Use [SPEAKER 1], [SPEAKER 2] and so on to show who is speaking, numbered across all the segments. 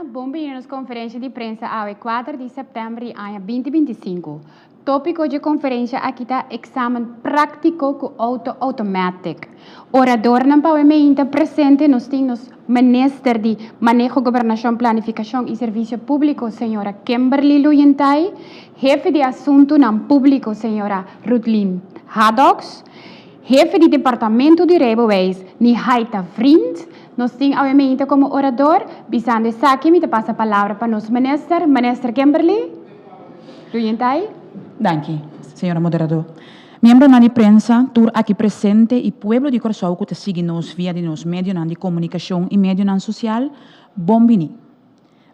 [SPEAKER 1] Bon bini na nos konferensha di prensa awe 4 di sèptèmber di aña 2025. Tópiko dje konferensha aki ta Eksamen práktiko ku outo automatic. Oradornan pa awe meinta presente nos tin nos Minister di Maneho, Gobernashon, Planifikashon i Servisio Públiko señora Kimberly Luyentay, Hefe di Asuntunan Públiko señora Rudlin Haddocks, Hefe di Departamento di Rijbewijs Nihaita Vriend. Nos tin awe meinta komo orador. Bisando esaki mi ta pasa palabra pa nos Minister, Minister Kimberly Luyentay.
[SPEAKER 2] Danki, señora moderador. Miembronan di prensa, tur aki presente i pueblo di Kòrsou ku ta sigui nos via di nos medionan di komunikashon i medionan sosial, bon bini.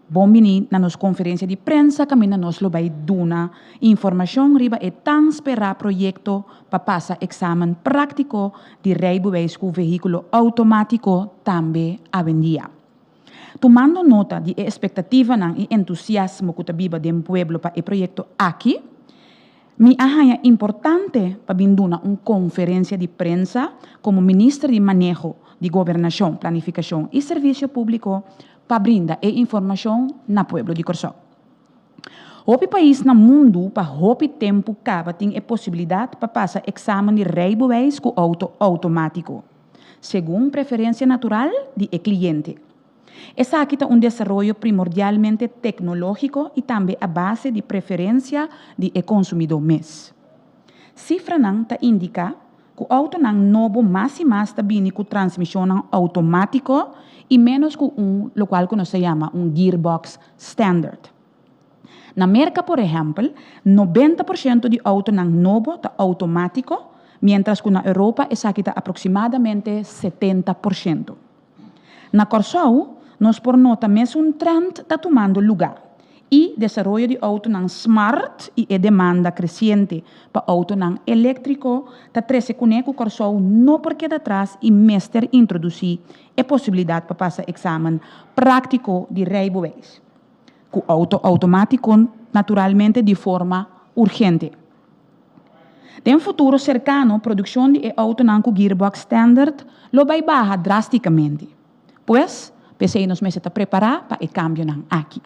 [SPEAKER 2] Bon bini na nos konferensia di prensa kaminda nos lo bai duna informashon riba e tan sperá proyekto pa pasa eksamen práktiko di rijbewijs ku vehíkulo outomátiko tambe awendia. Tumando nota di e espektativanan i entusiasmo ku ta biba den pueblo pa e proyekto aki, mi a haña importante pa bin duna un konferensia di prensa komo Minister di Maneho di Gobernashon, Planifikashon i Servisio Públiko pa brinda e informashon na pueblo di Kòrsou. Hopi pais na mundu pa hopi tempu kaba tin e posibilidat pa pasa eksamen di rijbewijs ku outo outomátiko, segun preferensia natural di e kliente. Esaki ta un desaroyo primordialmente teknológiko i tambe a base di preferensia di e konsumidó mes. Sifranan ta indiká ku outonan nobo mas i mas ta bini ku transmishonnan outomátiko i ménos ku un lokual ku nos ta yama un gearbox standard. Na Merka por ehèmpel, 90% di outonan nobo ta outomátiko, miéntras ku na Europa esaki ta aproksimadamente 70%. Na Kòrsou nos por nota mesun trend ta tumando lugá i desaroyo di outonan smart i e demanda kresiente pa outonan eléktriko ta trese kuné ku Kòrsou no por keda tras i mester introdusí e posibilidat pa pasa eksamen práktiko di rijbewijs ku outo outomátiko naturalmente di forma urgente. Den futuro serkano produkshon di e outonan ku gearbox standard lo bai baha drástikamente. Pues, p'esei nos mester ta prepará pa e kambionan aki.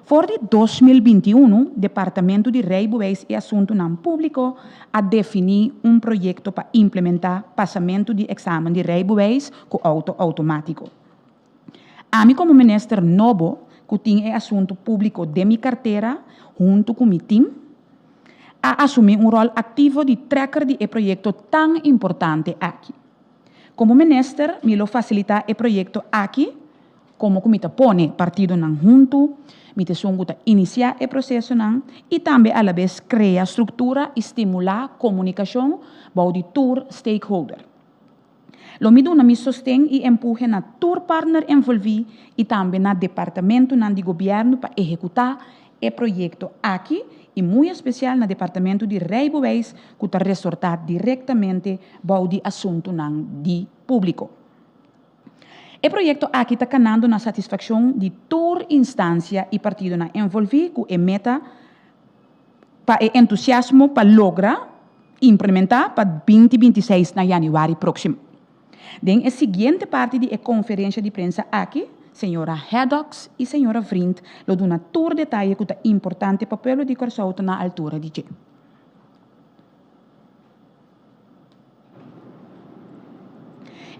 [SPEAKER 2] For di 2021, Departamento di Rijbewijs i Asuntunan Públiko a definí un proyekto pa implementá pasamentu di eksamen di rijbewijs ku outo outomátiko. Ami komo minister nobo ku tin e asuntu públiko den mi kartera huntu ku mi tim, a asumí un ròl aktivo di trekker di e proyekto tan importante aki. Komo minister mi lo fasilitá e proyekto aki komo ku mi ta pone partidonan huntu, mi ta esun ku ta inisiá e prosesonan i tambe alabes krea struktura i stimulá komunikashon bou di tur stakeholder. Lo mi duna mi sosten i empuhe na tur partner envolví i tambe na departamentunan di gobièrnu pa ehekutá e proyekto aki i muy espesial na departamentu di Rijbewijs ku ta resortá direktamente bou di asuntunan di públiko. E proyekto aki ta kanando na satisfakshon di tur instansia i partidonan envolví ku e meta pa e entusiasmo pa logra implementá pa 2026 na yanüari próksimo. Den e siguiente parti di e konferensha di prensa aki, señora Haddocks i señora Vriend lo duna tur detaye ku ta importante pa pueblo di Kòrsou ta na altura di dje.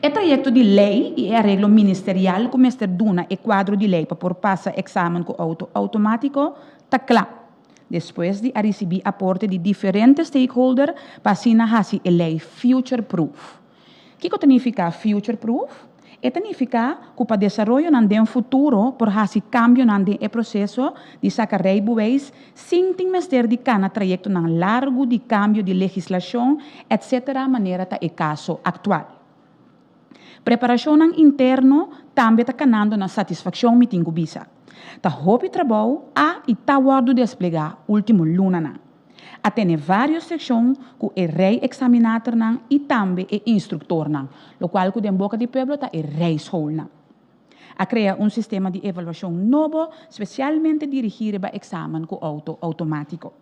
[SPEAKER 2] E trayekto di lei i e areglo ministerial ku mester duna e kuadro di lei pa por pasa eksamen ku outo outomátiko ta kla, despues di a risibí aporte di diferente stakeholder pa asina hasi e lei future proof. Kiko ta nifiká future proof? E ta nifiká ku pa desaroyonan den futuro por hasi kambionan den e proseso di saka rijbewijs sin tin mester di kana trayektonan largu di kambio di legislashon etc. Manera ta e kaso aktual. Preparashonnan interno tambe ta kanando na satisfakshon mi tin ku bisa. Ta hopi trabou a i ta wòrdu desplegá último lunanan. A tene vários sekshon ku e rijexaminatornan i tambe e instruktornan, lokual ku den boka di pueblo ta e rijschoolnan. A krea un sistema di evaluashon nobo spesialmente dirigí riba eksamen ku outo outomátiko.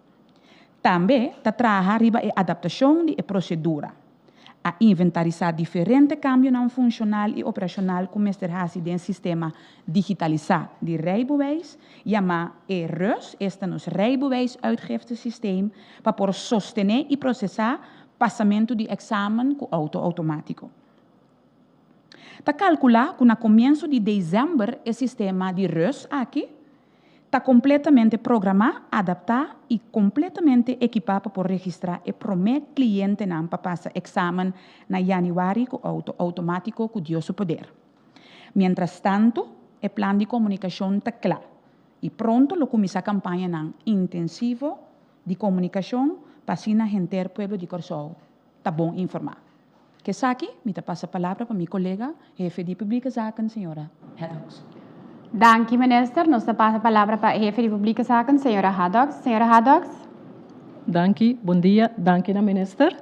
[SPEAKER 2] Tambe ta traha riba e adaptashon di e prosedura. A inventarisá diferente kambionan funshonal i operashonal ku mester hasi den sistema digitalisá di rijbewijs, yamá e rus, esta nos rijbewijsuitgiftesysteem, pa por sostené i prosesá pasamentu di eksamen ku outo outomátiko. Ta kalkulá ku na komienso di desèmber e sistema di rus aki ta kompletamente programá, adaptá i kompletamente ekipá pa por registrá e promé klientenan pa pasa eksamen na yanüari ku outo outomátiko ku Dios su poder. Mientrastantu, e plan di komunikashon ta kla i pronto lo kuminsá kampañanan intensivo di komunikashon pa asina henter pueblo di Kòrsou ta bon informá. Ku esaki mi ta pasa palabra pa mi kolega, hefe di Publieke Zaken, señora Haddox.
[SPEAKER 1] Danki, minister. Nos ta pasa palabra pa hefe di Publieke Zaken, señora Haddox. Señora Haddox.
[SPEAKER 3] Danki, bon dia. Danki na minister.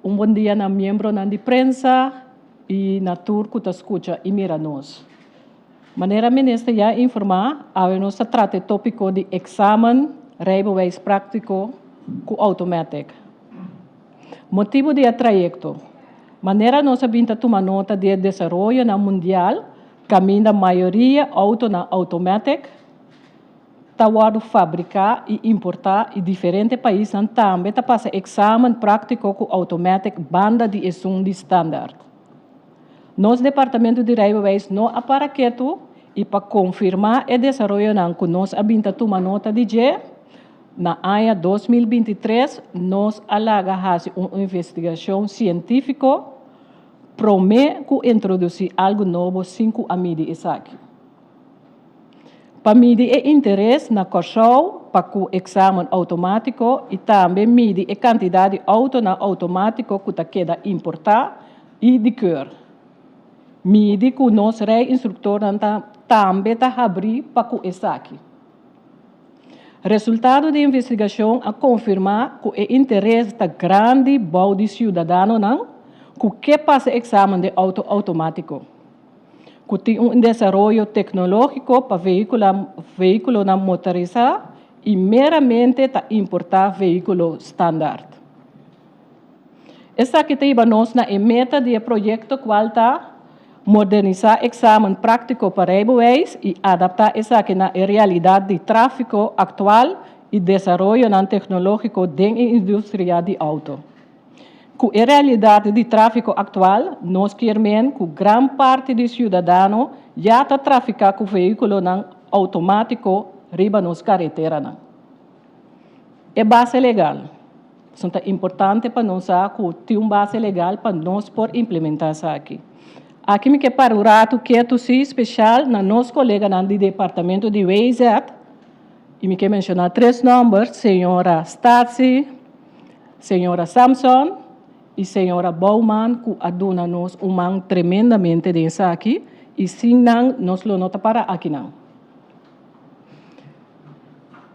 [SPEAKER 3] Un bon dia na miembronan di prensa i na tur ku ta skucha i mira nos. Manera minister ya a informá, awe nos ta trata e tópiko di eksamen rijbewijs práktiko ku automatic. Motibu di e trayekto, Manera nos a bin ta tuma nota di e desaroyonan mundial kaminda mayoria outonan automatic ta wòrdu fabriká i importá i diferente paisnan tambe ta pasa eksamen práktiko ku automatic banda di esun di standaard. Nos Departamento di Rijbewijs no a para ketu i pa konfirmá e desaroyonan ku nos a bin ta tuma nota di dje, Na aña 2023 nos a laga hasi un investigashon sientífiko promé ku introdusí algu nobo sin ku a midi esaki. Pa midi e interes na Kòrsou pa ku eksamen outomátiko i tambe midi e kantidat di outonan outomátiko ku ta keda importá i di keur. Midi ku nos rijinstruktornan ta tambe ta habrí pa ku esaki. Resultado di investigashon a konfirmá ku e interes ta grandi bou di siudadanonan ku ke pasa eksamen di outo outomátiko, ku tin un desaroyo teknológiko pa vehíkulonan motorisá i meramente ta importá vehíkulo standaard. Esaki ta hiba nos na e meta di e proyekto kual ta modernisá eksamen práktiko pa rijbewijs i adaptá esaki na e realidat di tráfiko aktual i desaroyonan teknológiko den e industria di outo. Ku e realidat di tráfiko aktual nos kier men ku gran parti di siudadano ya ta trafiká ku vehíkulonan outomátiko riba nos kareteranan. E base legal. Pasobra ta importante pa nos sa ku tin un base legal pa nos por implementá esaki. Aki mi ke para un ratu ketu si speshal na nos koleganan di departamento di WZ i mi ke menshoná tres nòmber, señora Statie, señora Samson i señora Bouwman ku a duna nos un man tremendamente den esaki i sin nan nos lo no ta para akinan.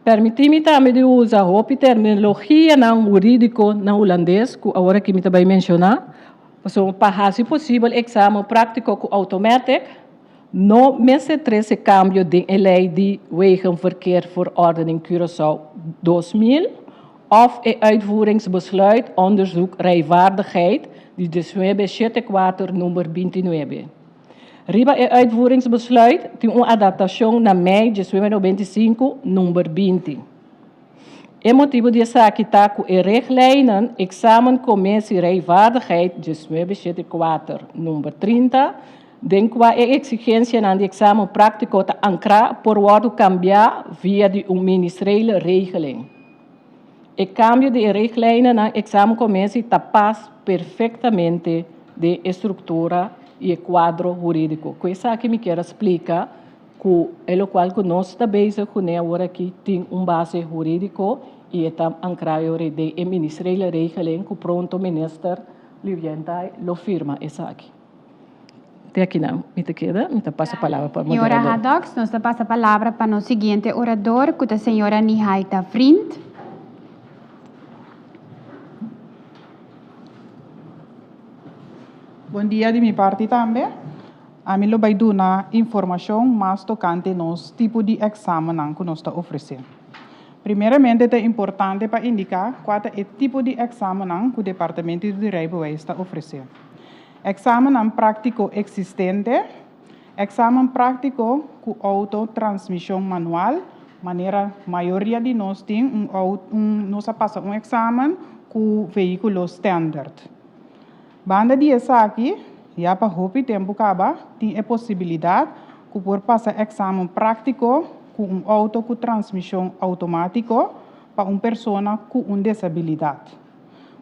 [SPEAKER 3] Permití mi tambe di usa hopi terminologianan hurídiko na hulandes ku awor aki mi ta bai menshoná, pasobra pa hasi posibel eksamen práktiko ku automatic no mester trese kambio den e lei di Wegenverkeerverordening Curaçao 2000 òf e Uitvoeringsbesluit Onderzoek Rijvaardigheid di diesnuebe shete kuater number bintinuebe. Riba e uitvoeringsbesluit tin un adaptashon na mei 1995, number 20. E motibu di esaki ta ku e richtlijnen Examencommissie Rijvaardigheid 1974, number 30, den kua e eksigensianan di eksamen práktiko ta ankrá por wòrdu kambiá via di un ministrele regeling. E kambio di e richtlijnennan Examencommissie ta pas perfektamente den e struktura i e kuadro hurídiko. Ku esaki mi kier a splika ku e lokual ku nos ta bezig kuné awor aki tin un base hurídiko i e ta ankrá yori den e ministrele regeling ku pronto minister Livientay lo firma esaki. Te akinan mi ta keda, mi ta pasa palabra pa
[SPEAKER 1] Señora
[SPEAKER 3] moderador.
[SPEAKER 1] Haddox, nos ta pasa palabra pa nos siguiente orador ku ta señora Nihaita Vriend.
[SPEAKER 4] Bon dia di mi parti tambe. Ami lo bai duna informashon mas tokante nos tipo di eksamennan ku nos ta ofresé. Primeramente ta importante pa indiká kua ta e tipo di èksamennan ku Departamento di Reibeweis ta ofresé. Èksamennan práktiko eksistente, Èksamen práktiko ku outo transmishon manual, manera mayoria di nos tin un un nos a pasa un èksamen ku vehíkulo standard. Banda di esaki, ya pa hopi tempu kaba tin e posibilidat ku por pasa èksamen práktiko ku un outo ku transmishon outomátiko pa un persona ku un desabilidat.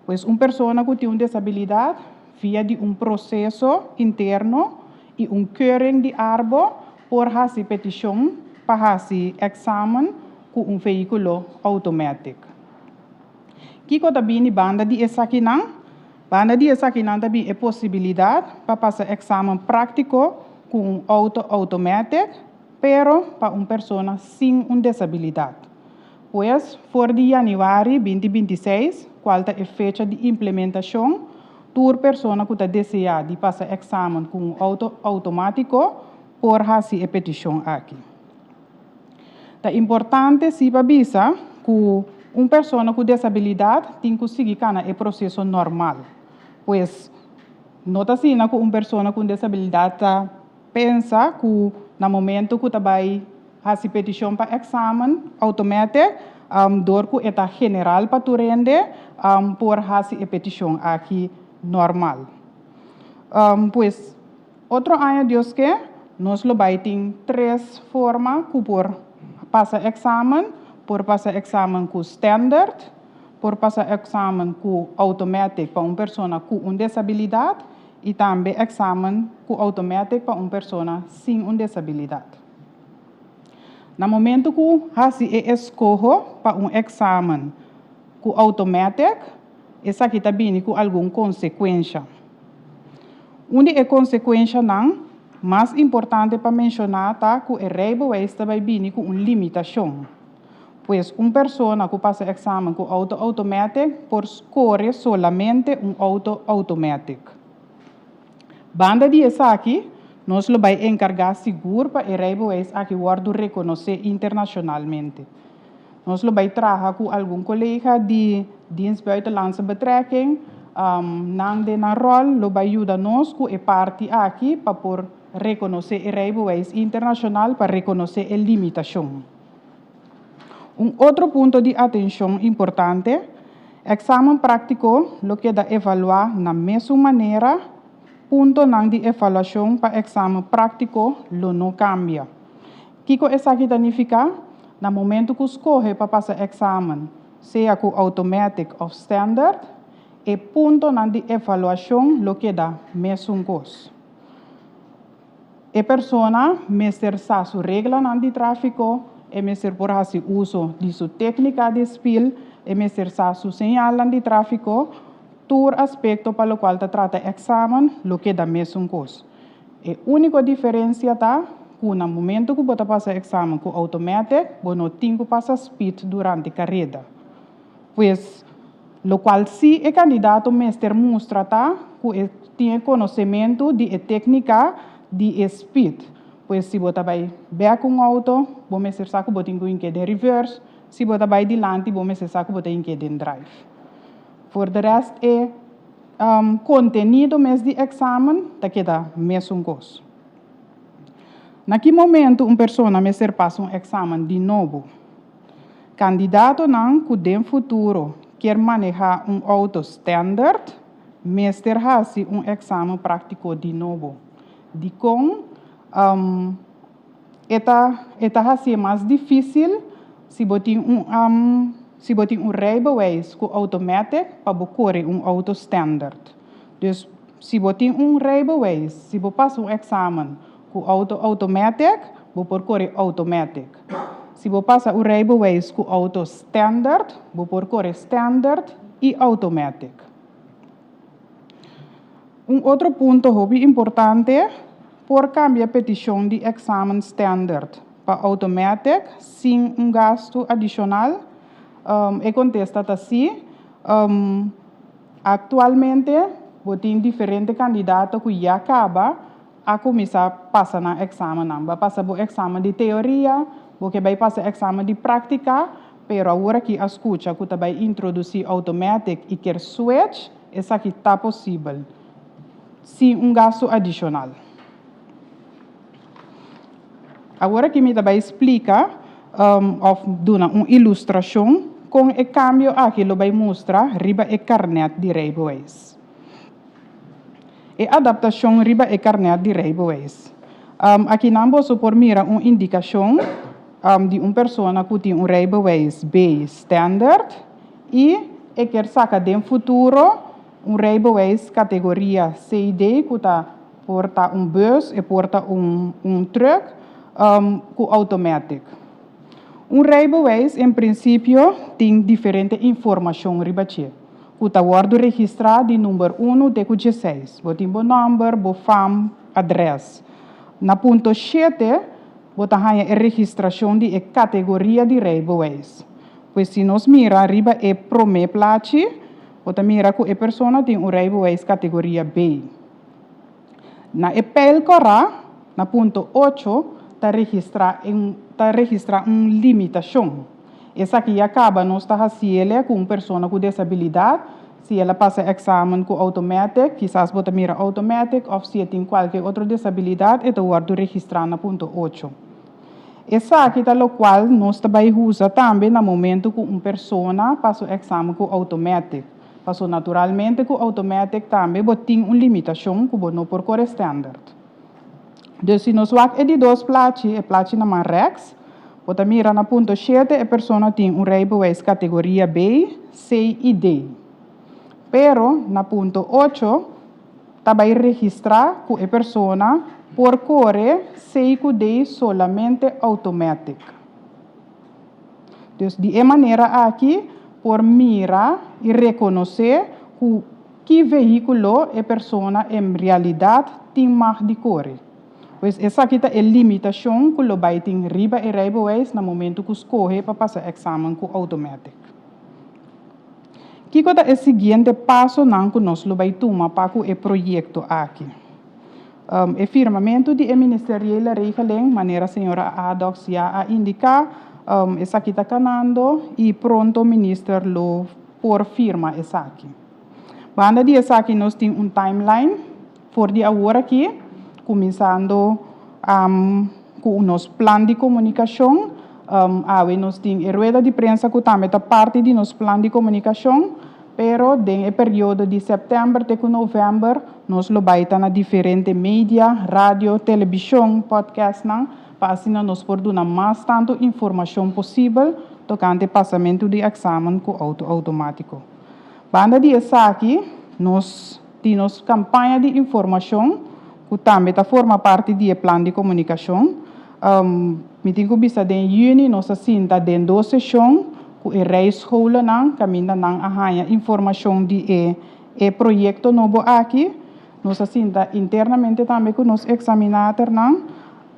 [SPEAKER 4] Pues un persona ku tin un desabilidat via di un proseso interno i un keuring di Arbo por hasi petishon pa hasi èksamen ku un vehíkulo outomatic. Kiko ta bini banda di esakinan? Banda di esakinan ta bin e posibilidat pa pasa èksamen práktiko ku un outo outomatic, pero pa un persona sin un desabilidat. Pues, for di yanüari 2026, kual ta e fecha di implementashon, tur persona ku ta deseá di pasa èksamen ku un outo outomátiko por hasi e petishon aki. Ta importante si pa bisa ku un persona ku desabilidat tin ku sigui kana e proseso normal. Pues, no ta asina ku un persona ku un desabilidat ta pensa ku na momento ku ta bai hasi petishon pa èksamen outomatic, dor ku e ta general pa tur hende, por hasi e petishon aki normal. Pues, otro aña Dios ke, nos lo bai tin tres forma ku por pasa èksamen, por pasa èksamen ku standard, por pasa èksamen ku automatic pa un persona ku un desabilidat i tambe èksamen ku automatic pa un persona sin un desabilidat. Na momento ku hasi e eskoho pa un èksamen ku automatic, esaki ta bini ku algun konsekuensha. Un di e konsekuenshanan mas importante pa menshoná ta ku e reibeweis ta bai bini ku un limitashon. Pues un persona ku pasa èksamen ku outo automatic por skore solamente un outo automatic. Banda di esaki, nos lo bai enkargá sigur pa e reibeweis aki wòrdu rekonosé internashonalmente. Nos lo bai traha ku algun kolega di Dienst Buitenlandse Betrekking, nan den nan ròl lo bai yuda nos ku e parti aki pa por rekonosé e reibeweis internashonal, pa rekonosé e limitashon. Un otro punto di atenshon importante, èksamen práktiko lo keda evaluá na mesun manera, puntonan di evaluashon pa èksamen práktiko lo no kambia. Kiko esaki ta nifiká? Na momentu ku skohe pa pasa èksamen, sea ku automatic òf standard, e puntonan di evaluashon lo keda mesun kos. E persona mester sa su reglanan di tráfiko, e mester por hasi uso di su téknika di spil, e mester sa su señalnan di tráfiko, tur aspekto pa lokual ta trata èksamen lo keda mesun kos. E úniko diferensia ta ku na momentu ku bo ta pasa èksamen ku automatic, bo no tin ku pasa spit durante kareda. Pues, lokual sí e kandidato mester mustra ta ku e tin e konosementu di e téknika di e spit. Pues si bo ta bai bèk un outo, bo mester sa ku bo tin ku hink'é den reverse, si bo ta bai dilanti bo mester sa ku bo ta hink'é den drive. For de rèst e kontenido mes di èksamen ta keda mesun kos. Na ki momentu un persona mester pasa un èksamen di nobo? Kandidatonan ku den futuro kier manehá un outo standard mester hasi un èksamen práktiko di nobo. Dikon? E ta e ta hasié mas difísil si bo tin un si bo tin un rijbewijs ku automatic pa bo kore un outo standard. Dus si bo tin un rijbewijs, si bo pasa un èksamen ku outo automatic, bo por kore automatic. Si bo pasa un rijbewijs ku outo standard, bo por kore standard i automatic. Un otro punto hopi importante, por kambia petishon di èksamen standard pa automatic sin un gastu adishonal? E kontesta ta sí. Aktualmente bo tin diferente kandidato ku ya kaba a kuminsá pasa nan èksamennan. Bo a pasa bo èksamen di teoria, bo ke bai pasa èksamen di práktika, pero awor aki a skucha ku ta bai introdusí automatic i ke switch, esaki ta posibel, sin un gastu adishonal. Awor aki mi ta bai splika, òf duna un ilustrashon kon e kambio aki lo bai mustra riba e karnet di rijbewijs. E adaptashon riba e karnet di rijbewijs. Aki nan boso por mira un indikashon di un persona ku tin un rijbewijs B standard i e ke saka den futuro un rijbewijs kategoria CD ku ta por ta un bus, e por ta un truck ku automatic. Un rijbewijs en prinsipio tin diferente informashon riba dje, ku ta wòrdu registrá di number 1 te ku 16. Bo tin bo nòmber, bo fam, adrès. Na punto 7, bo ta haña e registrashon di e kategoria di rijbewijs. Pues si nos mira riba e promé plachi, bo ta mira ku e persona tin un rijbewijs kategoria B. Na e pijl kòrá, na punto 8, ta registrá un limitashon. Esaki ya kaba nos ta hasié ku un persona ku desabilidat, si el a pasa eksamen ku automatic, kisas bo ta mira automatic, òf si tin kualke otro desabilidat, e ta wòrdu registrá na punto 8. Esaki ta lokual nos ta bai usa tambe na momento ku un persona pasa eksamen ku automatic. Paso naturalmente ku automatic tambe bo tin un limitashon ku bo no por kore standard. Dus si nos wak e di dos plachi, e plachi na man rechts, bo ta mira na punto 7 e persona tin un rijbewijs kategoria B, C i D. Pero na punto 8 ta bai registrá ku e persona por kore C ku D solamente automatic. Dus di e manera aki por mira i rekonosé ku ki vehíkulo e persona en realidat tin mag di kore. Pues esaki ta e limitashon ku lo bai tin riba e rijbewijs na momento ku skohe pa pasa eksamen ku automatic. Kiko ta e siguiente pasonan ku nos lo bai tuma pa ku e proyekto aki? E firmamentu di e ministeriële regeling, manera señora Adox ya a indiká, esaki ta kanando i pronto minister lo por firma esaki. Banda di esaki nos tin un timeline for di awor aki, kuminsando ku nos plan di komunikashon. Awe nos tin e rueda di prensa ku tambe ta parti di nos plan di komunikashon, pero den e periodo di sèptèmber te ku novèmber nos lo bai ta na diferente media, radio, televishon, podcast nan, pa asina nos por duna mas tantu informashon posibel tokante pasamentu di eksamen ku outo outomátiko. Banda di esaki, nos tin nos kampaña di informashon, ku tambe ta forma parti di e plan di komunikashon. Mi tin ku bisa den yüni nos a sinta den dos seshon ku e rijscholennan, kaminda nan a haña informashon di e proyekto nobo aki. Nos a sinta internamente tambe ku nos examinatornan,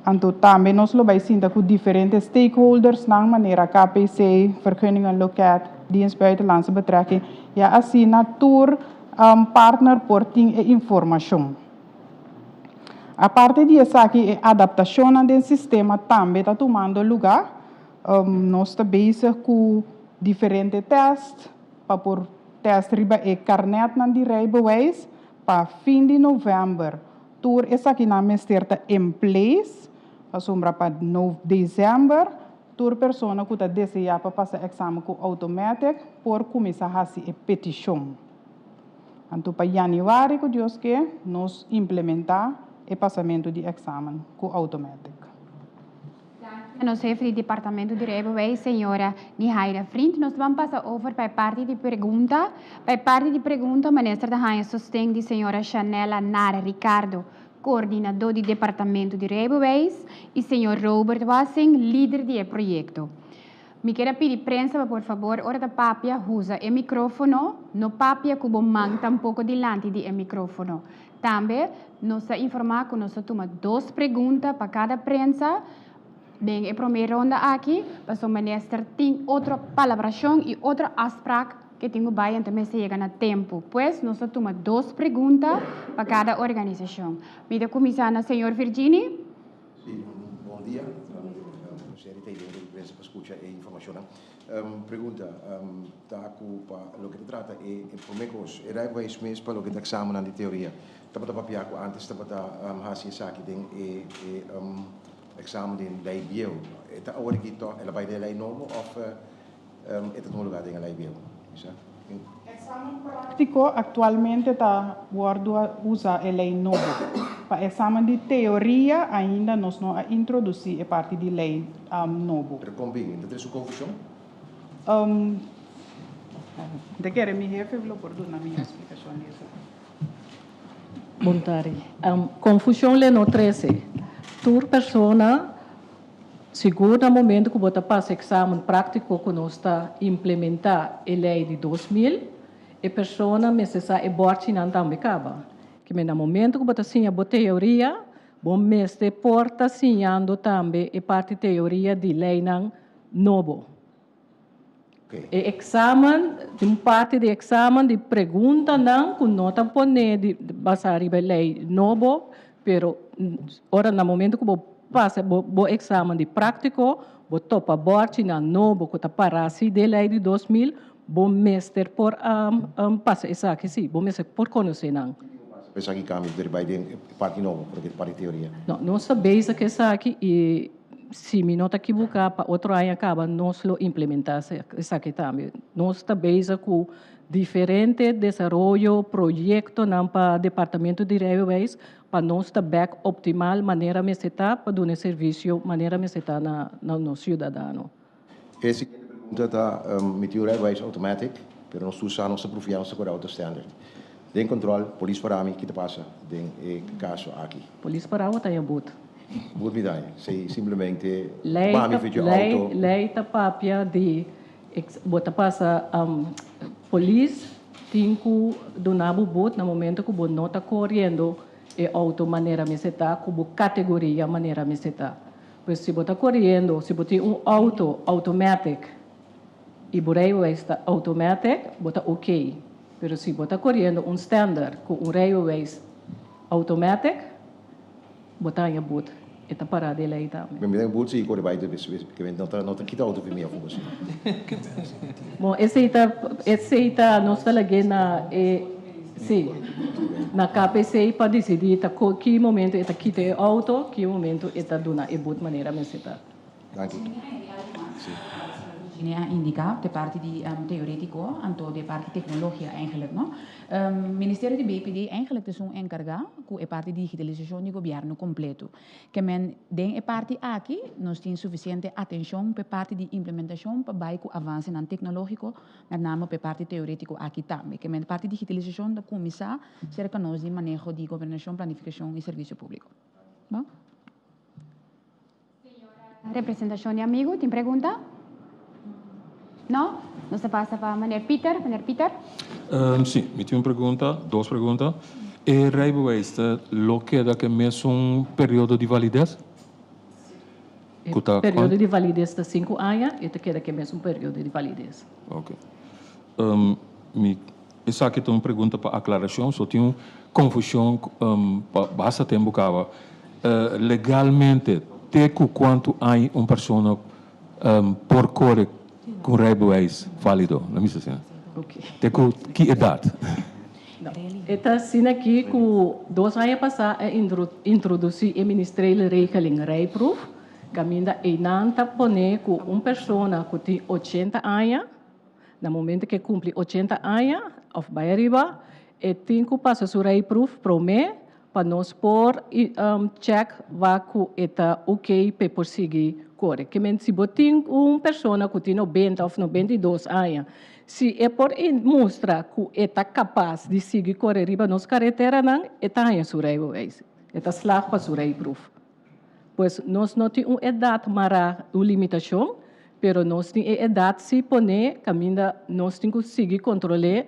[SPEAKER 4] anto tambe nos lo bai sinta ku diferente stakeholders nan manera KPC, Vergunningenloket, Dienst Buitenlandse Betrekking, ya asina tur partner por tin e informashon. Aparte di esaki, e adaptashon den sistema tambe ta tumando lugá. Nos ta bezig ku diferente test, pa por test riba e karnetnan di rijbewijs, pa fin di novèmber. Tur esakinan mester ta in place, pasobra pa no desèmber, tur persona ku ta deseá pa pasa eksamen ku automatic por kuminsá hasi e petishon. Anto pa yanüari ku Dios ke, nos implementá e pasamentu di eksamen ku automatic.
[SPEAKER 1] Nos hefe di departamento di rijbewijs, señora Nihaira Vriend. Nos ta bai pasa over pa e parti di pregunta. Pa e parti di pregunta, minister ta haña sosten di señora Chanela Nara Ricardo, koordinadó di departamento di rijbewijs, i señor Robert Wassing, lider di e proyekto. Mi ke pidi prensa, por fabor, ora ta papia, usa e mikrófono, no papia ku bo man tampoko dilanti di e mikrófono. Tambe, nos ta informá ku nos ta tuma dos pregunta pa kada prensa. Den e promé ronda aki, paso minister tin otro palabrashon i otro afspraak ku tin ku bai anto mester yega na tempu. Pues nos ta tuma dos pregunta pa kada organisashon. Mi ta kuminsá na señor Virgini.
[SPEAKER 5] Sí, bon dia. Señorita, i prensa pa skucha e informashon. Pregunta ta ku pa loke ta trata e promé kos, e rijbewijs mes pa loke ta eksamennan di teoria. Tabata papia ku ántes tabata hasi esaki den e eksamen den lei bieu. E ta awor aki tòg el a bai den e lei nobo òf e ta tuma lugá den e lei bieu? Bisa.
[SPEAKER 4] Eksamen práktiko aktualmente ta wòrdu usa e lei nobo. Pa eksamen di teoria ainda nos no a introdusí e parti di lei nobo.
[SPEAKER 5] Pero kon bin? Ta trese un konfushon?
[SPEAKER 4] Mi ta kere mi hefe lo por duna mi eksplikashon di esaki.
[SPEAKER 3] Bon tardi. Konfushon le no trese. Tur persona, sigur na momento ku bo ta pasa eksamen práktiko ku nos ta implementá e lei di 2000, e persona mester sa e bòrchinan tambe kaba. Kimen na momento ku bo ta siña bo teoria, Bo mester por ta siñando tambe e parti teoria di leinan nobo. E examen, tin un parti di examen di preguntanan cu no ta pone di basa riba e ley nobo, pero ora na momento cu bo pasa bo examen di practico, bo topa borchinan nobo cu ta para si den ley di 2000, bo mester por pasa esaki si, bo mester por conoce nan.
[SPEAKER 5] Esaki cambio ta riba den e parti nobo, porque e parti teoria.
[SPEAKER 3] No, nos ta bezig ku esaki i si mi no ta ekiboká pa otro aña kaba nos lo implementá esaki tambe. Nos ta bezig ku diferente desaroyo, proyektonan pa Departamento di Rijbewijs pa nos ta bèk optimal manera mester ta pa duna e servisio manera mester ta na nos siudadano.
[SPEAKER 5] E siguiente pregunta ta, Mi tin un rijbewijs automatic, pero nos tur sa nos ta profia nos ta kore auto standard. Den control, polis para mi, ki ta pasa den e caso aki?
[SPEAKER 3] Polis para bo ta ya but.
[SPEAKER 5] But mi daña. Si simplemente ba mi video auto.
[SPEAKER 3] Ley ta papia di bo ta pasa polis tin cu duna bo but na momento cu bo no ta coriendo e auto manera mester ta cu bo categoria manera mester ta. Pues si bo ta coriendo, si bo tin un auto automatic y bo rijbewijs ta automatic, bo ta ok. Pero si bo ta coriendo un standard cu un rijbewijs automatic, bo ta haña boet. E ta para den ley tambe.
[SPEAKER 5] Mi den boet si core bay te bes ke no ta no ta kita auto fi mi of cos.
[SPEAKER 3] Bon esey ta esey ta nos ta lag'e na e si na KPC pa dicidi ta ki momento e ta kita e auto ki momento e ta duna e boet manera mester ta.
[SPEAKER 5] Danki. Si.
[SPEAKER 2] Virginia a indica de parti di teoretico anto de parti tecnologia eigenlijk no. Ministerio di BPD eigenlijk ta esun encarga cu e parti digitalisacion di gobierno completo. Ke men den e parti aki nos tin suficiente atencion p'e parti di implementacion pa bay cu avancenan tecnologico, met name p'e parti teoretico aki tambe. Ke men parti digitalisacion ta cuminsa cerca nos di maneho di gobernacion, planificacion y servicio publico. Bon.
[SPEAKER 1] Señora representacion di amigo tin pregunta? No? Nos ta pasa pa meneer Pieter. Meneer Pieter.
[SPEAKER 6] Si, mi tin un pregunta, dos pregunta. E rijbewijs ta lo keda ku e mesun periodo di valides?
[SPEAKER 3] E periodo di valides ta sinku aña, e ta keda ku e mesun periodo di valides.
[SPEAKER 6] Ok. Mi, esaki ta un pregunta pa aklarashon, so tin un konfushon pa basta tempu kaba. Legalmente, te ku kuantu aña un persona por kore ku un rijbewijs válido? Lo mi asina. Te ku ki edat?
[SPEAKER 3] E ta asina aki ku dos aña pasá a introdusí e Ministeriële Regeling Rijproef, kaminda einan ta pone ku un persona ku tin 80 aña, Na momento ku e kumpli 80 aña òf bai ariba, e tin ku pasa su rijproef promé pa nos por chèk wak ku e ta oké pa e por sigui kore. Ke men si bo tin un persona ku tin 90 òf 92 aña, si e por mustra ku e ta kapas di sigui kore riba nos kareteranan, e ta haña su rijbewijs, e ta slag pa su rijproef. Pues nos no tin un edat mará, un limitashon, pero nos tin e edat si poné kaminda nos tin ku sigui kontrol'é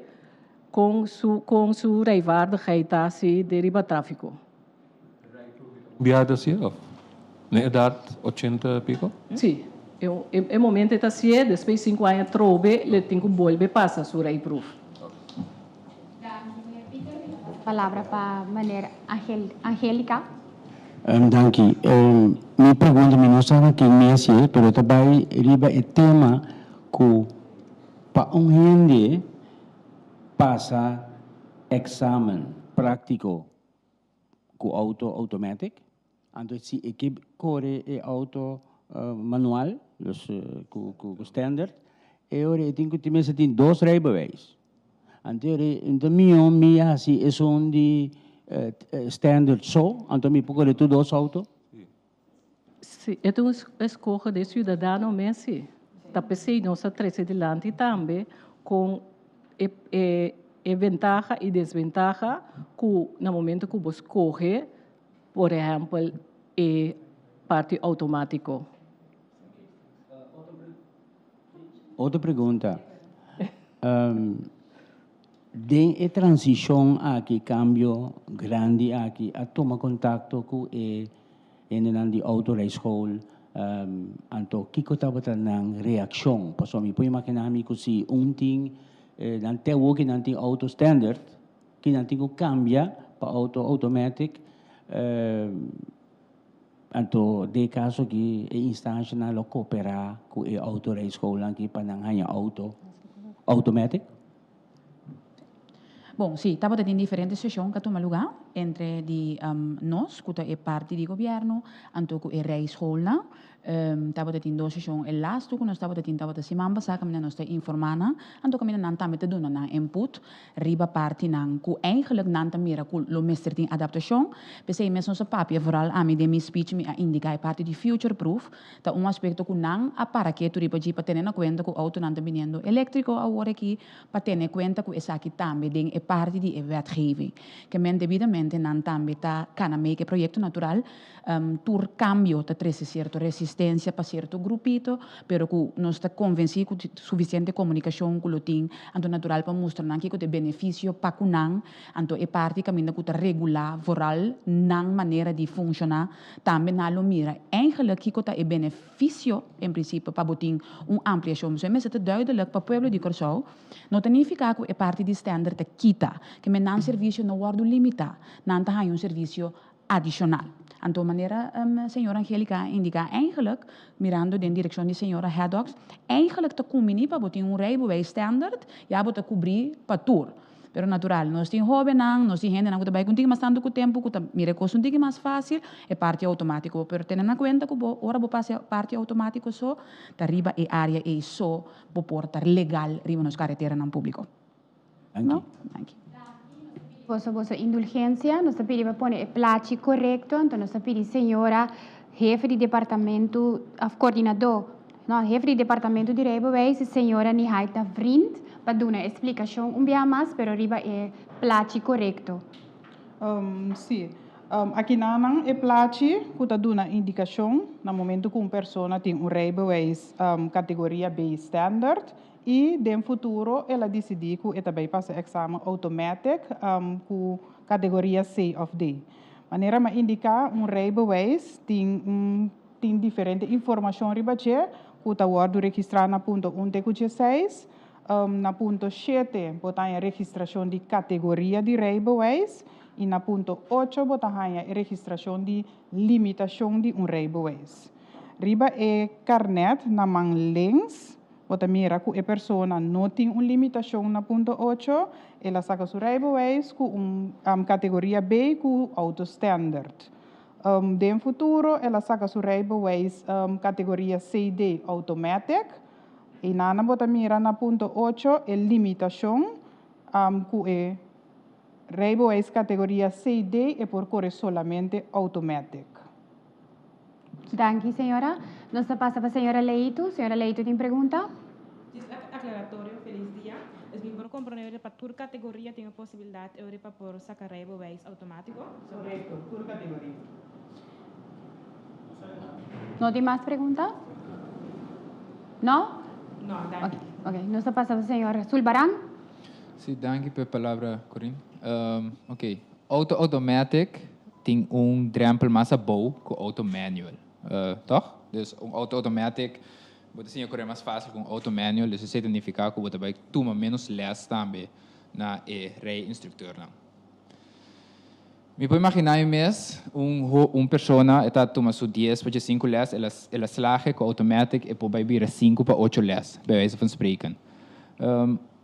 [SPEAKER 3] kon su kon su rijvaardigheid ta si den riba tráfiko.
[SPEAKER 6] Biaha ta sié òf na edat 80 piko?
[SPEAKER 3] Sí, e momento e ta sié, despues sinku aña trobe le tin ku bolbe pasa su rijproef.
[SPEAKER 1] Danki meneer Pieter. Mi ta pasa palabra pa meneer Angelica.
[SPEAKER 7] Danki. Mi pregunta mi no sa na ken mi hasié pero ta bai riba e tema. ku pa un hende pasa eksamen práktiko ku outo automatic, anto si e ke kore e outo manual, dus ku standard, e ora e tin ku mester tin dos rijbewijs. Anto ora anto mihó mi hasi esun di standard so, anto mi por kore tur dos outo.
[SPEAKER 3] Si, e ta un eskoho di siudadano mes si. Ta p'esei nos a trese dilanti tambe kon e e e ventaha i desventaha ku na momento ku bo skohe por ehèmpel e parti outomátiko.
[SPEAKER 7] Otro pregunta. Den e transishon aki, kambio grandi aki, a tuma kontakto ku e hendenan di autorijschool, anto kiko tabata nan reakshon? Pasobra mi por imaginá mi ku si un tin, nan te awor ku nan tin auto standard, ki nan tin ku kambia pa auto automatic, anto den e kaso aki e instanshanan lo koperá ku e autorijschoolnan aki pa nan haña auto automatic?
[SPEAKER 2] Bon, sí, tabata tin diferente seshon ku a tuma lugá entre di nos, ku ta e parti di gobièrnu, anto ku e rijschoolnan. Tabata tin dos seshon, e lastu ku nos tabata tin tabata siman pasá kaminda nos ta informá nan, anto kaminda nan tambe ta duna nan input riba partinan ku eigenlijk nan ta mira ku lo mester tin adaptashon. P'esei mes nos a papia, vooral ami den mi speech mi a indiká e parti di future proof, Ta un aspekto ku nan a para ketu riba dje pa tene na kuenta ku outonan ta biniendo eléktriko awor aki, pa tene kuenta ku esaki tambe den e parti di e wetgeving. Ke men debidamente nan tambe ta kana mee ku e proyekto natural. Tur kambio ta trese sierto resistensia pa sierto grupito, pero ku nos ta konvensí ku sufisiente komunikashon ku lo tin, anto natural pa mustra nan kiko ta e benefisio pa ku nan, anto e parti kaminda ku ta regulá vooral nan manera di funshoná. Tambe nan lo mira eigenlijk kiko ta e benefisio en prinsipio pa bo tin un ampliashon. So e mester ta duidelijk pa pueblo di Kòrsou, no ta nifiká ku e parti di standard ta kita, ke men nan servisio no wòrdu limitá, nan ta haña un servisio adishonal. Anto manera señora Angelica a indiká eigenlijk, mirando den direkshon di señora Haddox, eigenlijk ta kumbiní pa bo tin un rijbewijs standard, ya bo ta kubrí pa tur. Pero natural, nos tin hóbennan, nos tin hendenan ku ta bai ku un tiki mas tantu ku tempu, ku ta mira e kos un tiki mas fásil, e parti outomátiko. Pero tene na kuenta ku bo, ora bo pasa e parti outomátiko so, ta riba e área ei so bo por ta legal riba nos kareteranan públiko.
[SPEAKER 7] Danki.
[SPEAKER 2] No? Danki.
[SPEAKER 1] Boso boso indulgensia, nos ta pidi pa pone e plachi korekto, anto nos ta pidi señora hefe di departamento òf koordinadó No, hefe di departamento di rijbewijs, señora Nihaita Vriend, pa duna e splikashon un biaha mas, pero riba e plachi korekto.
[SPEAKER 4] Sí. Akinanan e plachi ku ta duna indikashon na momento ku un persona tin un rijbewijs kategoria B standard i den futuro el a disidí ku e ta bai pasa eksamen automatic ku kategoria C òf D. Manera mi a indiká, un rijbewijs tin un. Tin diferente informashon riba dje ku ta wòrdu registrá na punto un te ku dieseis. Na punto shete bo ta haña registrashon di kategoria di rijbewijs i na punto ocho bo ta haña e registrashon di limitashon di un rijbewijs. Riba e karnèt na man links bo ta mira ku e persona no tin un limitashon na punto ocho, el a saka su rijbewijs ku un kategoria B ku outo standard. Den futuro el a saka su rijbewijs kategoria CD automatic. Einan bo ta mira na punto ocho e limitashon ku e rijbewijs kategoria CD e por kore solamente automatic.
[SPEAKER 1] Danki señora. Nos ta pasa pa señora Leito. Señora Leito tin pregunta?
[SPEAKER 8] Djis aklaratorio, felis dia. Es mi por komprende pa tur kategoria tin e posibilidat euri pa por saka rijbewijs outomátiko?
[SPEAKER 4] Korekto, tur kategoria.
[SPEAKER 1] No tin mas pregunta? No?
[SPEAKER 8] No, danki.
[SPEAKER 1] Ok, nos ta pasa pa señor Sulbaran.
[SPEAKER 9] Sí, danki pa e palabra, Corinne. Ok, auto automatic tin un drempel mas abou ku auto manual, tòg? Dus un auto automatic Bo ta siña kore mas fásil ku un outo manual, dus esei ta nifiká ku bo ta bai tuma ménos lès tambe na e rei instruktornan. Mi por imaginá mi mes un un persona e ta tuma su dies pa diesinku lès, el a el a slaag ku automatic e por bai bira sinku pa ocho lès, bij wijze van spreken.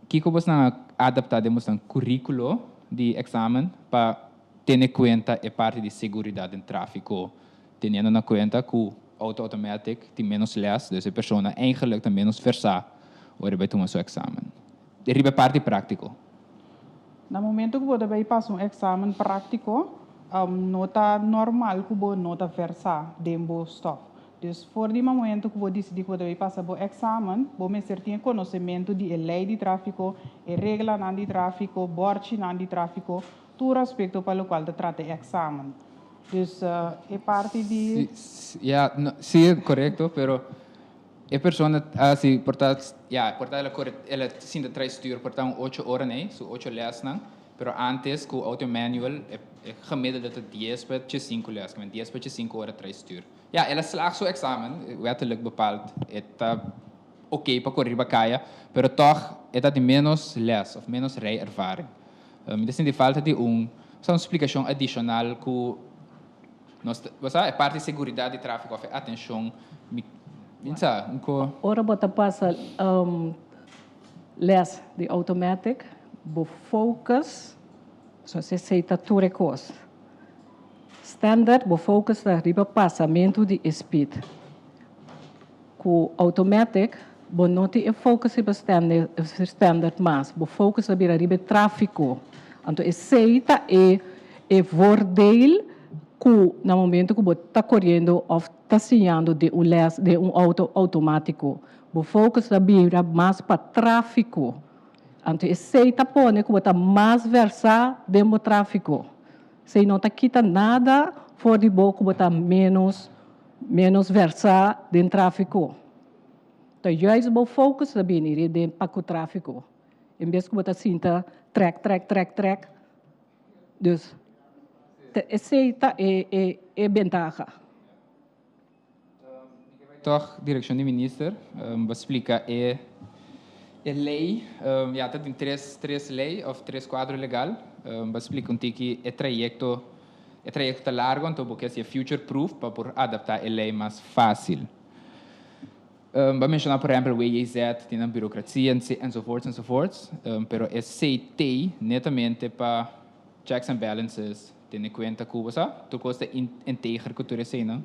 [SPEAKER 9] Kiko bosnan a adaptá den bosnan kuríkulo di eksamen pa tene kuenta e parti di seguridat den tráfiko, teniendo na kuenta ku auto automatic tin ménos lès, dus e persona eigenlijk ta ménos versá ora e bai tuma su eksamen. Riba e parti práktiko.
[SPEAKER 4] Na momento ku bo ta bai pasa un eksamen práktiko, no ta normal ku bo no ta versá den bo stòf. Dus for di momento ku bo disidí ku bo ta bai pasa bo eksamen, bo mester tin e konosementu di e lei di tráfiko, e reglanan di tráfiko, bòrchinan di tráfiko, tur aspekto pa lokual ta trata e eksamen. Dus e parti di.
[SPEAKER 9] Ya, sí, korekto, pero E persona a hasi por ta, ya, por ta el a kore, el a sinta tras stuur por ta un ocho ora nei, su ocho lèsnan, pero antes ku auto manual e e gemiddelde ta dies pa diesinku lès, kimen dies pa diesinku ora tras stuur. Ya, el a slag su eksamen, wettelijk bepaald e ta oké pa kore riba kaya, pero tòg e ta tin ménos lès òf ménos rijervaring. Mi ta sinti falta di un, un splikashon adishonal ku. Nos ta, bo sa, e parti seguridat di tráfiko òf e atenshon, mi, mi sa, un ko.
[SPEAKER 3] Ora bo ta pasa les di automatic, bo focus, so esei ta tur e kos. Standard, bo focus ta riba pasamentu di e speed. Ku automatic, bo no tin e focus riba standard mas, bo focus ta bira riba e tráfiko. Anto esei ta e e voordeel ku na momento ku bo ta koriendo òf ta siñando den un lès den un outo outomátiko, bo focus ta bira mas pa tráfiko. Anto esei ta pone ku bo ta mas vèrsá den bo tráfiko. Esei no ta kita nada for di bo ku bo ta ménos ménos vèrsá den tráfiko. Ta juist bo focus ta bini riba den pa ku tráfiko. En bes ku bo ta sinta trèk trèk trèk trèk. Dus esei ta e e e bentaha.
[SPEAKER 9] Tòg direkshon di minister bo splika e e lei, ya ta tin tres tres lei òf tres kuadro legal, bo splika un tiki e trayekto, e trayekto ta largu anto bo ke hasi e future proof pa por adaptá e lei mas fásil. Bo a menshoná por ehèmpel WJZ tin nan burokrasia enzovoorts enzovoorts, pero esei t'ei netamente pa checks and balances, tene kuenta ku bo sa tur kos ta integer ku tur eseinan.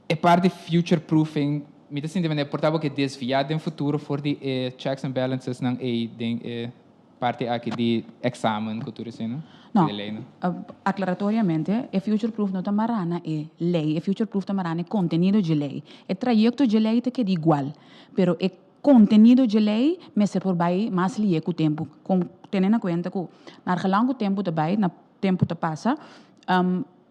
[SPEAKER 9] E parti future proofing mi ta sinti manera por ta bo ke desviá den futuro for di e checks and balances nan ei den e parti aki di examen ku tur eseinan,
[SPEAKER 2] No,
[SPEAKER 9] di e leinan.
[SPEAKER 2] aclaratoriamente, e future proof no ta mará na e lei, e future proof ta mará na e kontenido dje lei. E trayekto dje lei ta keda igual, pero e kontenido dje lei mester por bai mas lié ku tempu. Kon tene na kuenta ku naar gelang ku tempu ta bai, na tempu ta pasa,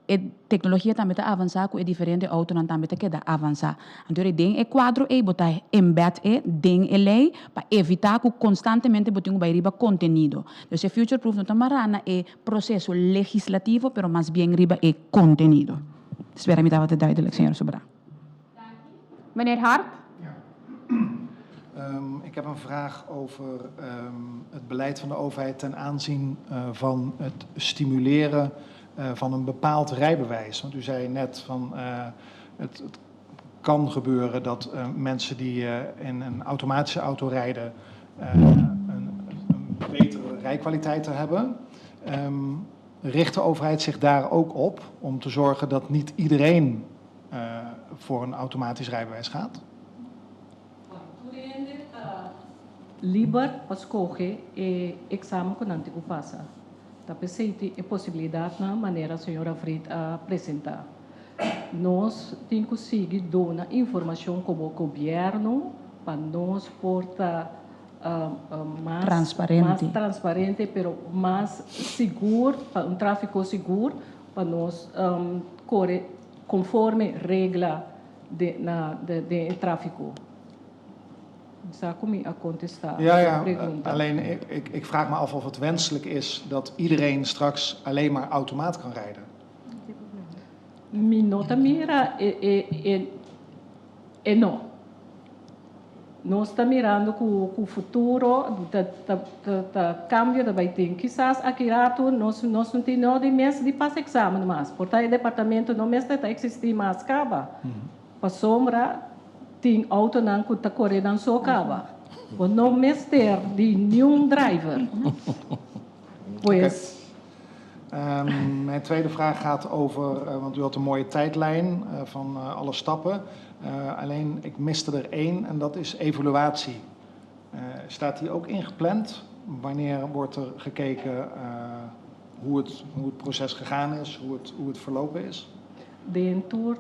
[SPEAKER 2] E teknologia tambe ta avansá ku e diferente outonan tambe ta keda avansá. Anto ora den e kuadro ei bo ta embed e den e lei pa evitá ku konstantemente bo tin ku bai riba kontenido. Dus e future proof no ta mará na e proseso legislativo pero mas bien riba e kontenido. Spera mi tabata duidelijk, señor Sobrá.
[SPEAKER 1] Meneer Hart.
[SPEAKER 10] Ik heb een vraag over het beleid van de overheid ten aanzien van het stimuleren van een bepaald rijbewijs. Want u zei net van het, het kan gebeuren dat mensen die in een automatische auto rijden een, een betere rijkwaliteit hebben. Richt de overheid zich daar ook op om te zorgen dat niet iedereen voor een automatisch rijbewijs gaat?
[SPEAKER 3] Tur hende ta liber pa skohe e eksamen ku nan tin ku pasa. Ta p'esei tin e posibilidatnan manera señora Fried a presentá. Nos tin ku sigui duna informashon komo gobièrnu pa nos por ta mas
[SPEAKER 2] Transparente.
[SPEAKER 3] mas transparente pero mas sigur, pa un tráfiko sigur pa nos kore konforme regla de na den e tráfiko. Mi sa ku mi a kontestá
[SPEAKER 10] Ja,
[SPEAKER 3] e
[SPEAKER 10] ja.
[SPEAKER 3] pregunta.
[SPEAKER 10] Alleen ik, ik vraag me af of het wenselijk is dat iedereen straks alleen maar automaat kan rijden.
[SPEAKER 3] Mi no ta mira e e e e no. Nos ta mirando ku ku futuro ta ta ta ta kambio ta bai tin. Kisas aki ratu nos nos no tin nodi mes di pasa eksamen mas. Por ta e departamento no mester ta eksistí mas kaba. Pasobra tin outonan ku ta kore nan so kaba. Bo no mester di niun driver. Pues.
[SPEAKER 10] Mijn tweede vraag gaat over, want u had een mooie tijdlijn van alle stappen. Alleen ik miste er één en dat is evaluatie. Staat die ook ingepland? Wanneer wordt er gekeken hoe het, hoe het proces gegaan is, hoe het, hoe het verlopen is?
[SPEAKER 3] Den tur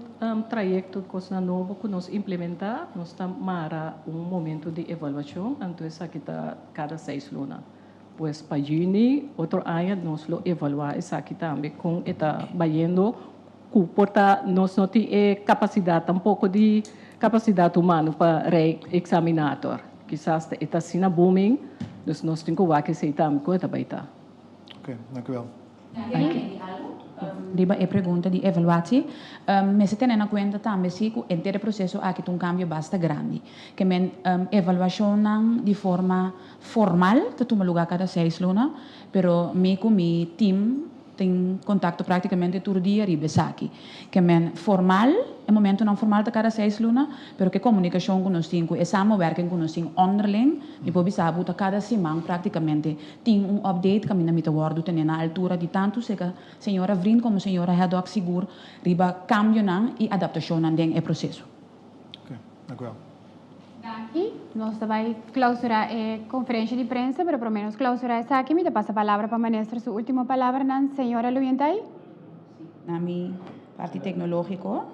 [SPEAKER 3] trayekto kosnan nobo ku nos implementá, nos ta mara un momento di evaluashon, anto esaki ta kada seis luna. Pues pa yüni otro aña nos lo evaluá esaki tambe kon e ta bayendo ku por ta nos no tin e kapasidat tampoko di kapasidat humano pa rei eksaminator. Kisas e ta asina booming, dus nos tin ku wak esei tambe kon e ta bai ta.
[SPEAKER 10] Oké, dank u wel.
[SPEAKER 2] Danki. Riba e pregunta di evaluatie, mester tene na kuenta tambe si ku henter e proseso aki ta un kambio basta grandi. Ke men evaluashonnan di forma formal ta tuma lugá kada seis luna, pero mi ku mi tim tin kontakto práktikamente tur dia riba esaki. Ke men formal, e momentunan formal ta kada seis luna, pero ku e komunikashon ku nos tin, ku e samenwerking ku nos tin onderling, mi por bisa bo ta kada siman práktikamente Tin un update kaminda mi ta wòrdu tene na altura di tantu seka señora Vriend komo señora Haddock sigur riba kambionan i adaptashonnan den e proseso.
[SPEAKER 10] Oké, dank u wel.
[SPEAKER 1] Danki. Nos ta bai klausurá e konferensha di prensa, pero promé nos klausurá esaki mi ta pasa palabra pa minister su último palabranan. Señora Luyentay.
[SPEAKER 2] Sí, na mi parti tecnológico.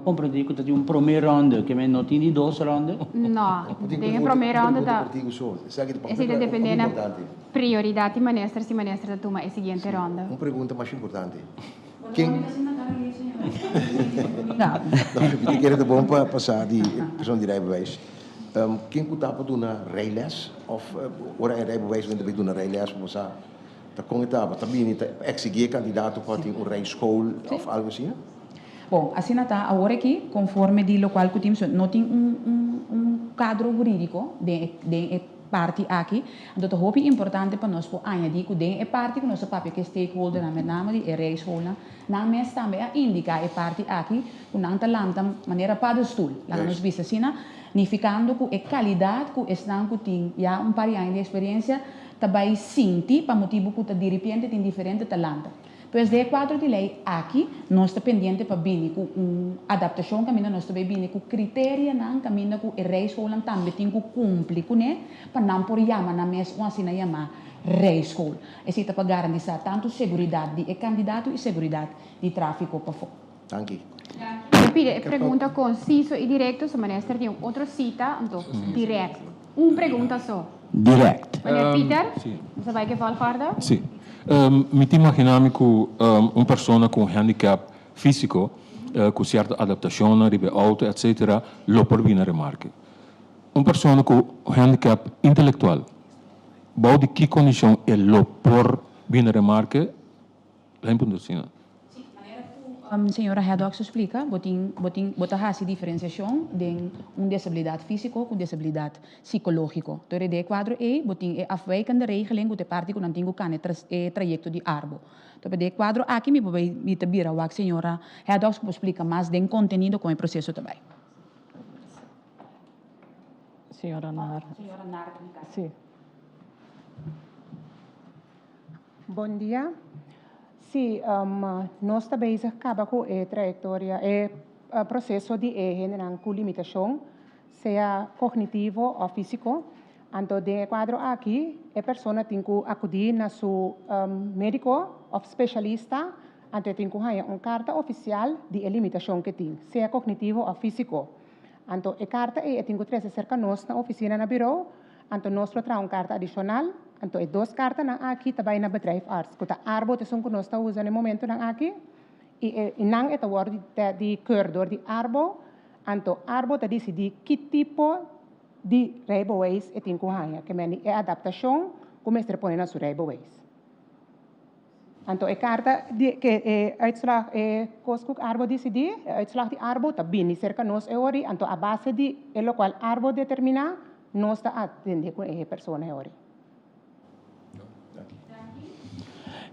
[SPEAKER 7] Comprendí cu ta tin un prome ronde, ke men no tin di dos ronde?
[SPEAKER 1] No, den e prome ronde ta, esei ta depende na prioridad di minister, si minister ta tuma e siguiente ronde.
[SPEAKER 5] Un pregunta mas importante. Ken. No, mi ta kere ta bon pa pasa di persoon di rijbewijs. Ken cu ta pa duna rijles of ora e rijbewijs men ta bay duna rijles pa sa Ta kon e tabata? Ta bini ta eksigí e kandidato pa tin un rijschool òf algu asina?
[SPEAKER 2] Bon, asina ta awor aki, konforme di lokual ku tin, no tin un un un kadro hurídiko den e den e parti aki. Anto ta hopi importante pa nos por añadí ku den e parti ku nos ta papia ku e stakeholdernan, met name di e rijschoolnan, nan mes tambe a indiká e parti aki ku nan ta lanta manera paddenstoel, laga nos bisa asina, nifikando ku e kalidat ku esnan ku tin ya un par di aña di eksperensia ta bai sinti pa motibu ku ta diripiente tin diferente ta lanta. Pues den e kuadro di lei aki nos ta pendiente pa bini ku un adaptashon kaminda nos ta bai bini ku kriterianan kaminda ku e rijschoolnan tambe tin ku kumpli kuné pa nan por yama nan mes un asina yamá rijschool. Esei ta pa garantisa tantu seguridat di e kandidato i seguridat di tráfiko pafó.
[SPEAKER 5] Danki.
[SPEAKER 1] Mi pidi e pregunta konsiso i direkto, so minister tin un otro sita, anto dirèkt. Un pregunta so.
[SPEAKER 7] Dirèkt.
[SPEAKER 1] Meneer Pieter, nos a bai ku e volgorde?
[SPEAKER 6] Sí. Mi ta imaginá mi ku un persona ku un handicap físiko, ku sierto adaptashonnan riba e outo etcetera, lo por bini na remarke. Un persona ku handicap intelektual, bou di ki kondishon e lo por bini na remarke? Lei punto asina.
[SPEAKER 2] Sí, manera ku señora Haddock a splika, bo tin, bo tin, bo ta hasi diferensiashon den un desabilidat físiko ku un desabilidat sikológiko. Tur den e kuadro ei bo tin e afwijkende regeling ku ta e parti ku nan tin ku kana e trayekto di arbo. Tur den e kuadro aki mi por bai, mi ta bira wak señora Haddock ku por splika mas den kontenido kon e proseso ta bai.
[SPEAKER 3] Señora Naar.
[SPEAKER 2] Señora Naar.
[SPEAKER 3] Sí.
[SPEAKER 11] Bon dia. Sí, nos ta bezig kaba ku e trayektoria, e proseso di e hendenan ku limitashon, sea kognitivo òf físiko. Anto den e kuadro aki e persona tin ku akudí na su médiko òf spesialista, anto e tin ku haña un karta ofisial di e limitashon ku e tin, sea kognitivo òf físiko. Anto e karta ei e tin ku trese serka nos na ofisina na birou. Anto nos lo traha un karta adishonal. Anto e dos kartanan aki ta bai na bedrijfarts, ku ta Arbo ta esun ku nos ta usa na e momentunan aki, i e i nan e ta wòrdu di di keur dor di Arbo. Anto Arbo ta disidí ki tipo di rijbewijs e tin ku haña, ke men di e adaptashon ku mester pone na su rijbewijs. Anto e karta di ke e uitslag e kos ku Arbo disidí, e uitslag di Arbo ta bini serka nos e ori, anto a base di e lokual Arbo determiná, nos ta atendé ku e persona e ori.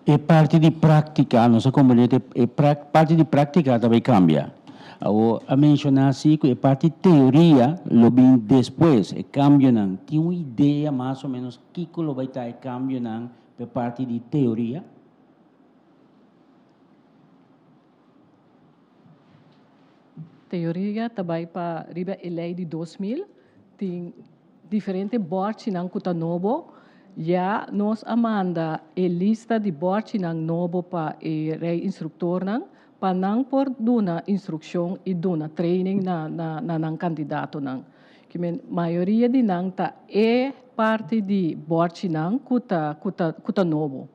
[SPEAKER 7] E parti di práktika, nos a komprendé ku e parti di práktika ta bai kambia. Awor a menshoná si ku e parti teoria lo bin despues, e kambionan. Tin un idea mas o ménos kiko lo bai ta e kambionan pa e parti di teoria?
[SPEAKER 3] Teoria ta bai pa riba e lei di 2000, tin diferente bòrchinan ku ta nobo. Ya nos a manda e lista di bòrchinan nobo pa e rijinstruktornan pa nan por duna instrukshon i duna training na na nan kandidatonan. Ki men mayoria di nan ta e parti di bòrchinan ku ta ku ta ku ta nobo.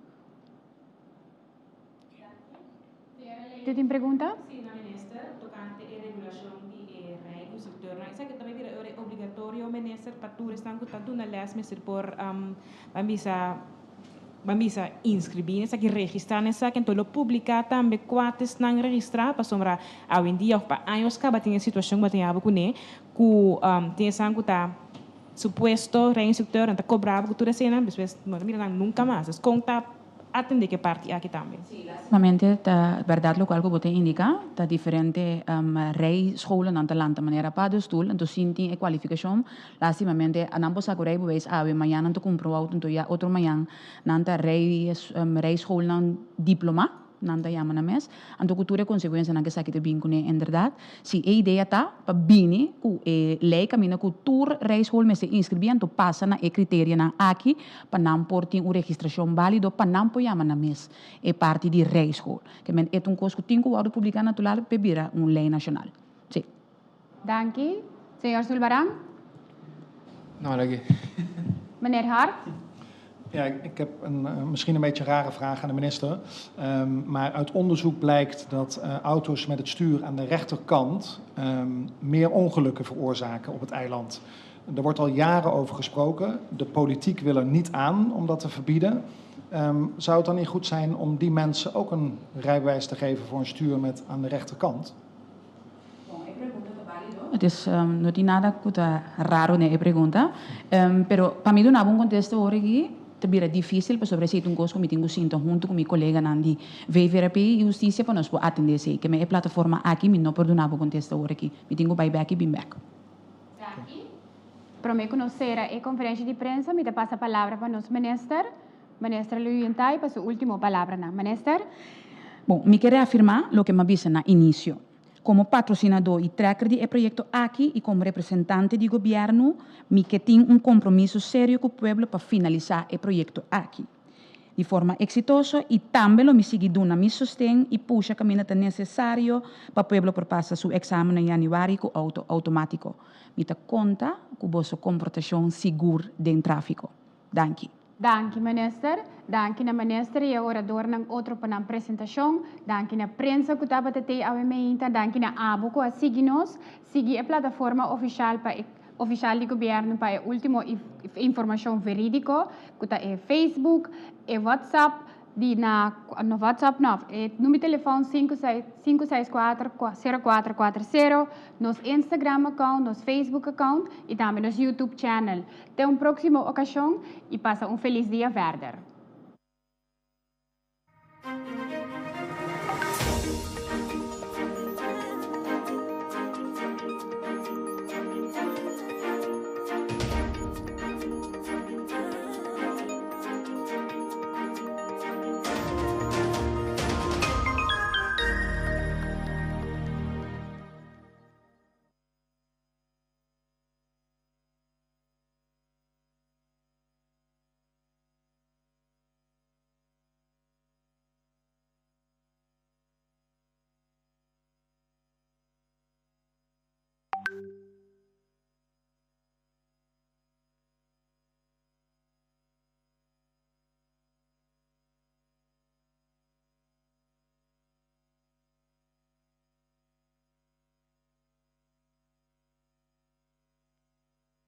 [SPEAKER 1] Ti tin pregunta?
[SPEAKER 8] Sí, na minister, tocante e regulacion di e rijinstructornan. Esaki ta bay bira ora obligatorio, minister, pa tur esnan cu ta duna les mester por ban bisa ban bisa inscribi na esaki, registra na esaki, anto lo publica tambe cua ta esnan registra, pasobra awendia of pa años caba tin e situacion cu bo tin abo cune, cu tin esnan cu ta supuesto rijinstructor, nan ta cobra bo cu tur eseinan, despues no ta mira nan nunca mas. Dus con ta atendé ku e parti aki tambe.
[SPEAKER 2] Lastimamente ta bèrdat lokual ku bo ta indiká, ta diferente rijscholennan ta lanta manera paddenstoel, anto sin tin e kualifikashon, lastimamente nan por sa ku rijbewijs awe, mañan nan ta kumpra un outo, anto ya otro mañan nan ta rijschoolnan diplomá. Nan ta yama nan mes. Anto ku tur e konsekuensianan ku esaki ta bin kuné inderdat, si e idea ta pa bini ku e lei kaminda ku tur rijschool mester inskribí anto pasa na e kriterianan aki pa nan por tin un registrashon bálido pa nan por yama nan mes e parti di rijschool. Ke men e ta un kos ku tin ku wòrdu publiká natural p'e bira un lei nashonal. Sí.
[SPEAKER 1] Danki. Señor Sulbaran?
[SPEAKER 9] No, danki.
[SPEAKER 1] Meneer Hart?
[SPEAKER 10] Ja, ik heb een, eh, misschien een beetje rare vraag aan de minister. Maar uit onderzoek blijkt dat auto's met het stuur aan de rechterkant meer ongelukken veroorzaken op het eiland. Er wordt al jaren over gesproken. De politiek wil er niet aan om dat te verbieden. Zou het dan niet goed zijn om die mensen ook een rijbewijs te geven voor een stuur met aan de rechterkant?
[SPEAKER 2] Bon, e pregunta ta bálido. Het is, no tin nada ku ta raro den e pregunta. Pero pa mi duna bo un kontesta ora aki ta bira difísil pasobra esei ta un kos ku mi tin ku sinta huntu ku mi koleganan di VVRP i Hustisia pa nos por atendé esei. Keme e plataforma aki mi no por duna bo kontesta ora aki. Mi tin ku bai bèk i bin bèk.
[SPEAKER 1] Danki. Promé ku nos sera e konferensha di prensa mi ta pasa palabra pa nos minister. Minister Luyentay pa su ultimo palabranan. Minister.
[SPEAKER 2] Bon, mi ke reafirmá loke m'a bisa na inisio. Komo patrosinadó i trekker di e proyekto aki i komo representante di gobièrnu, mi ke tin un kompromiso serio ku pueblo pa finalisá e proyekto aki di forma eksitoso i tambe lo mi sigui duna mi sosten i pusha kaminda ta nesesario pa pueblo por pasa su eksamen na yanüari ku outo outomátiko. Mi ta konta ku boso komportashon sigur den tráfiko. Danki.
[SPEAKER 1] Danki Minister. Danki na Minister y e oradornan otro pa nan presentacion. Danki na prensa cu tabata tey awe meinta. Danki na abo cu a sigui nos. Sigui e plataforma oficial pa e oficial di gobierno pa e ultimo informacion veridico cu ta e Facebook, e WhatsApp, Di na no WhatsApp no, e number di telefon 564 0440, nos Instagram account, nos Facebook account y tambe nos YouTube channel. Te un próximo ocasión y pasa un feliz dia verder.